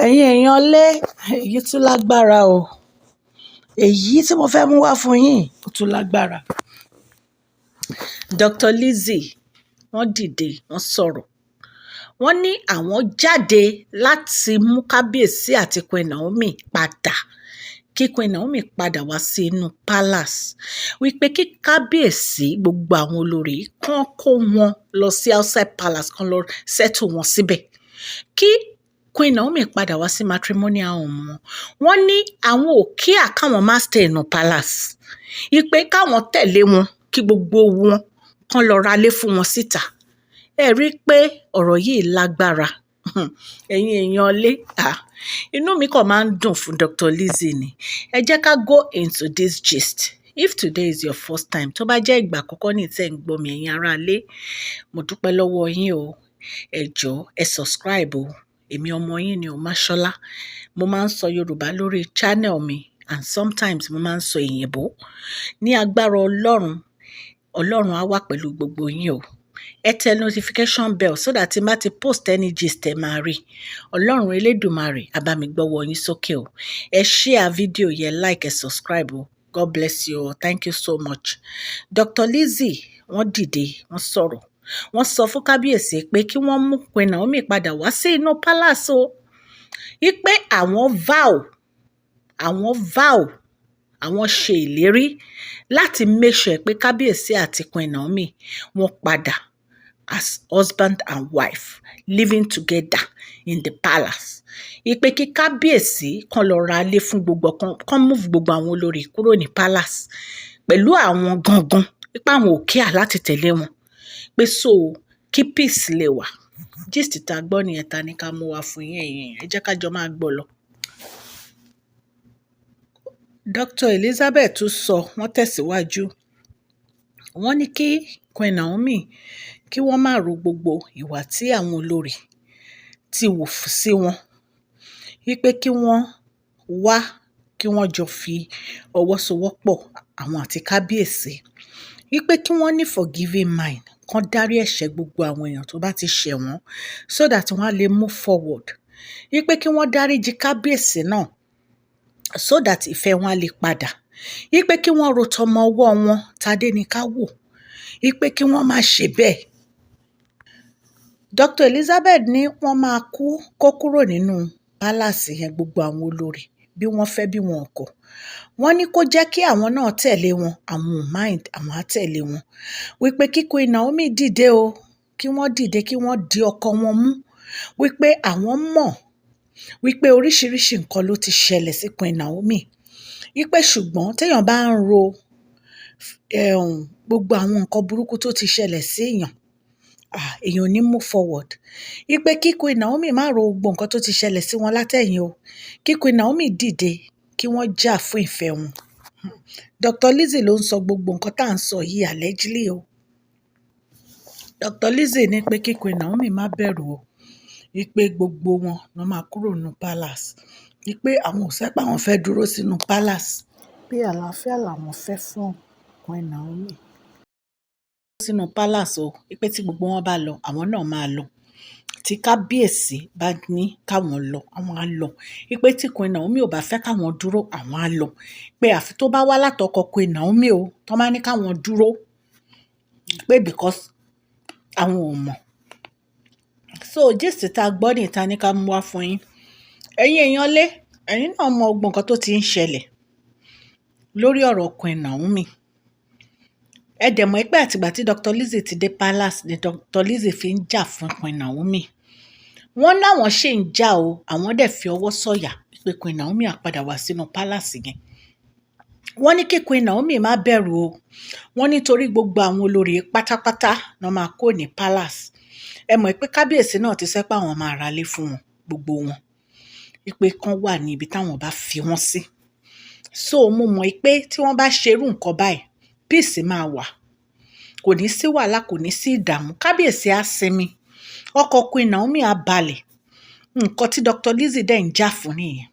Ẹ̀yin èèyàn lé, èyí tún lágbára o. Èyí tí mo fẹ́ mú wá fún yín, ó tún lágbára. Dr. Lizzie wọ́n dìde, wọ́n sọ̀rọ̀. Wọ́n ní àwọn jáde láti mú kábíyèsí àti Queen Naomi padà, kí Queen Naomi padà wá sí inú palace. Wípé kí kábíyèsí, gbogbo àwọn olórí kan, kó wọn lọ sí outside palace, kan lọ settle wọn síbẹ̀. Kí Queen Naomi padà wá sí matrimonial home wọn. Wọ́n ní àwọn ò care káwọn má stay inú palace. Wípé káwọn tẹ̀lé wọn, kí gbogbo wọn kan lọ ralé fún wọn síta. Ẹ rí i pé ọ̀rọ̀ yìí lágbára. Ẹ̀yin èèyàn lé, ah, inú mi kàn máa ń dùn fún Dr. Lizzie ni. Ẹ jẹ́ ká go into this gist. If today is your first time, tó bá jẹ́ ìgbà àkọ́kọ́ ní tí ẹ̀ ń gbọ́ mi, ẹ̀yin ará ilé, mo dúpẹ́ lọ́wọ́ yín o. Ẹ jọ̀ọ́, ẹ subscribe o. Èmi ọmọ yín ni o, Máṣọ́lá. Mo máa ń sọ Yorùbá lórí channel mi and sometimes mo máa ń sọ òyìnbó. Ní agbára Ọlọ́run, Ọlọ́run á wà pẹ̀lú gbogbo yín o. Ẹ tẹ notification bell so that tí n bá ti post any gist, ẹ máa rí. Ọlọ́run Elédùmarè á bá mi gbọ́wọ́ yín sókè o. Ẹ share video yẹn, like, ẹ subscribe o. God bless you all. Thank you so much. Dr. Lizzie wọ́n dìde, wọ́n sọ̀rọ̀. Wọ́n sọ fún kábíyèsí pé kí wọ́n mú Queen Naomi padà wá sí inú palace o. Wípé àwọn vow, àwọn ṣe ìlérí láti make sure pé kábíyèsí àti Queen Naomi wọ́n padà as husband and wife living together in the palace. Wípé kí kábíyèsí kan lọ ra ilé fún gbogbo kan, move gbogbo àwọn olórí kúrò ní palace pẹ̀lú àwọn gangan. Wípé àwọn ò care láti tẹ̀lé wọn. Pé so kí peace lè wà. Gist tá a gbọ́ nìyẹn ta ní ká mú wá fún yín, ẹ̀yin èèyàn. Ẹ jẹ́ ká jọ máa gbọ́ lọ. Dr. Elizabeth tún sọ, wọ́n tẹ̀síwájú. Wọ́n ní kí Queen Naomi kí wọ́n má ro gbogbo ìwà tí àwọn olórí ti hù sí wọn. Wípé kí wọ́n wá, kí wọ́n jọ fi ọwọ́ sowọ́pọ̀, àwọn àti kábíyèsí. Wípé kí wọ́n ní forgiving mind, kán dárí ẹ̀ṣẹ̀ gbogbo àwọn èèyàn tó bá ti ṣẹ̀ wọ́n so that wọ́n á lè move forward. Wípé kí wọ́n dáríji kábíyèsí náà so that ìfẹ́ wọn á lè padà. Wípé kí wọ́n ro tọmọ ọwọ́ wọn, Tadéníkàwò. Wípé kí wọ́n má ṣe bẹ́ẹ̀. Dr. Elizabeth ní wọ́n máa kú kó kúrò nínú palace yẹn, gbogbo àwọn olórí, bí wọ́n fẹ́ bí wọn kọ̀. Wọ́n ní kó jẹ́ kí àwọn náà tẹ̀lé wọn, àwọn ò mind, àwọn á tẹ̀lé wọn. Wípé kí Queen Naomi dìde o, kí wọ́n dìde, kí wọ́n di ọkọ wọn mú. Wípé àwọn mọ̀ wípé oríṣiríṣi nǹkan ló ti ṣẹlẹ̀ sí Queen Naomi. Wípé ṣùgbọ́n téèyàn bá ń ro gbogbo àwọn nǹkan burúkú tó ti ṣẹlẹ̀ sí èèyàn, ah, èèyàn ò ní move forward. Wípé kí Queen Naomi má ro gbogbo nǹkan tó ti ṣẹlẹ̀ sí wọn látẹ̀yìn o. Kí Queen Naomi dìde, kí wọ́n jà fún ìfẹ́ wọn. Dr. Lizzie ló ń sọ gbogbo nǹkan tá à ń sọ yìí, allegedly o. Dr. Lizzie ní pé kí Queen Naomi má bẹ̀rù o. Wípé gbogbo wọn ló máa kúrò nínú palace. Wípé àwọn ò sọ pé àwọn fẹ́ dúró sínú palace. Pé àlàáfíà làwọn fẹ́ fún Queen Naomi. Sínú palace o. Wípé tí gbogbo wọn bá lọ, àwọn náà máa lọ. Tí kábíyèsí bá ní káwọn lọ, àwọn á lọ. Wípé tí Queen Naomi ò bá fẹ́ káwọn dúró, àwọn á lọ. Pé àfi tó bá wá látọkọ Queen Naomi o, tó bá ní káwọn dúró. Pé because àwọn ò mọ̀. So gist tá a gbọ́ ní ìta ní ká mú wá fún yín. Ẹ̀yin èèyàn lé, ẹ̀yin náà mọ gbogbo nǹkan tó ti ń ṣẹlẹ̀ lórí ọ̀rọ̀ Queen Naomi. Ẹ dẹ̀ mọ̀ pé àtìgbà tí Dr. Lizzie ti dé palace ni Dr. Lizzie fi ń jà fún Queen Naomi. Wọ́n láwọn ṣì ń jà o, àwọn dẹ̀ fi ọwọ́ sọ̀yà pé Queen Naomi á padà wá sínú palace yẹn. Wọ́n ní kí Queen Naomi má bẹ̀rù o. Wọ́n nítorí gbogbo àwọn olórí pátápátá ló máa kó ní palace. Ẹ mọ̀ pé kábíyèsí náà ti sọ pé àwọn máa ralé fún wọn, gbogbo wọn. Wípé kán wà ní ibi táwọn bá fi wọ́n sí. So mo mọ̀ pé tí wọ́n bá ṣe irú nǹkan báyìí, peace máa wà. Kò ní sí wàhálà, kò ní sí ìdààmú. Kábíyèsí á sinmi. Ọkọ Queen Naomi á balẹ̀. Nǹkan tí Dr. Lizzie dẹ̀ ń jà fún nìyẹn.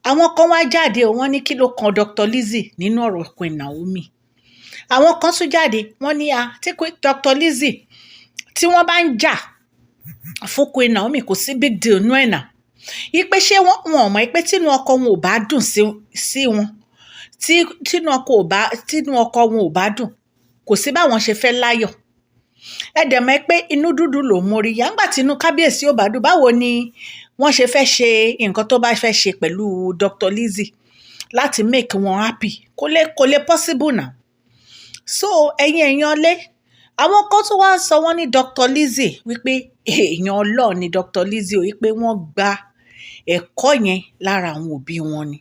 Àwọn kan wá jáde o, wọ́n ní kí ló kan Dr. Lizzie nínú ọ̀rọ̀ Queen Naomi. Àwọn kan tún jáde, wọ́n ní a tí Dr. Lizzie tí wọ́n bá ń jà fún Queen Naomi, kò sí big deal nú ẹ̀ náà. Wípé ṣé wọ́n ò mọ̀ pé tínú ọkọ wọn ò bá dùn sí wọn, tí tínú ọkọ wọn ò bá dùn, kò sí báwọn ṣe fẹ́ láyọ̀. Ẹ dẹ̀ mọ̀ pé inú dúdú ló ń mórí yá. Nígbà tí inú kábíyèsí ò bá dùn, báwo ni wọ́n ṣe fẹ́ ṣe nǹkan tó bá fẹ́ ṣe pẹ̀lú Dr. Lizzie láti make wọn happy? Kò lè possible now. So ẹ̀yin èèyàn lé, àwọn kan tó wá ń sọ, wọ́n ní Dr. Lizzie, wípé èèyàn Ọlọ́run ni Dr. Lizzie o, wípé wọ́n gba ẹ̀kọ́ yẹn lára àwọn òbí wọn ni,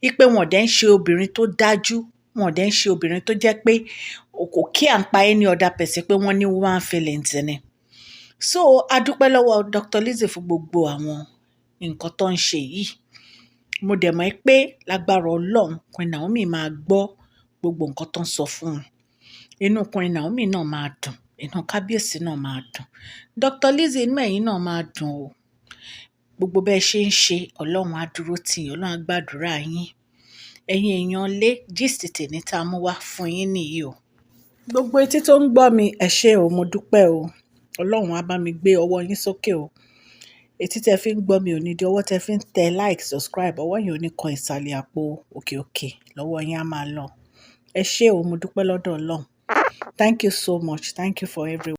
wípé wọn dẹ̀ ń ṣe obìnrin tó dájú, wọn dẹ̀ ń ṣe obìnrin tó jẹ́ pé kò kí à ń pa any other person, pé wọ́n ní woman feelings ni. So a dúpẹ́ lọ́wọ́ Dr. Lizzie fún gbogbo àwọn nǹkan tó ń ṣe yìí. Mo dẹ̀ mọ̀ pé lágbára Ọlọ́run, Queen Naomi máa gbọ́ gbogbo nǹkan tó ń sọ fún un. Inú Queen Naomi náà máa dùn, inú kábíyèsí náà máa dùn, Dr. Lizzie, inú ẹ̀yin náà máa dùn o. Gbogbo bẹ́ẹ̀ ṣe ń ṣe, Ọlọ́run á dúró tì yín, Ọlọ́run á gbàdúrà yín. Ẹ̀yin èèyàn lé, gist tèmi tá a mú wá fún yín nìyí o. Gbogbo etí tó ń gbọ́ mi, ẹ ṣé o, mo dúpẹ́ o. Ọlọ́run á bá mi gbé ọwọ́ yín sókè o. Etí tẹ fi ń gbọ́ mi ò ní di, ọwọ́ tẹ fi ń tẹ like, subscribe, ọwọ́ yẹn ò ní kan ìsàlẹ̀ àpò. Òkè òkè lọ́wọ́ yín á máa lọ. Ẹ ṣé o, mo dúpẹ́ lọ́dọ̀ Ọlọ́run. Thank you so much. Thank you for everyone.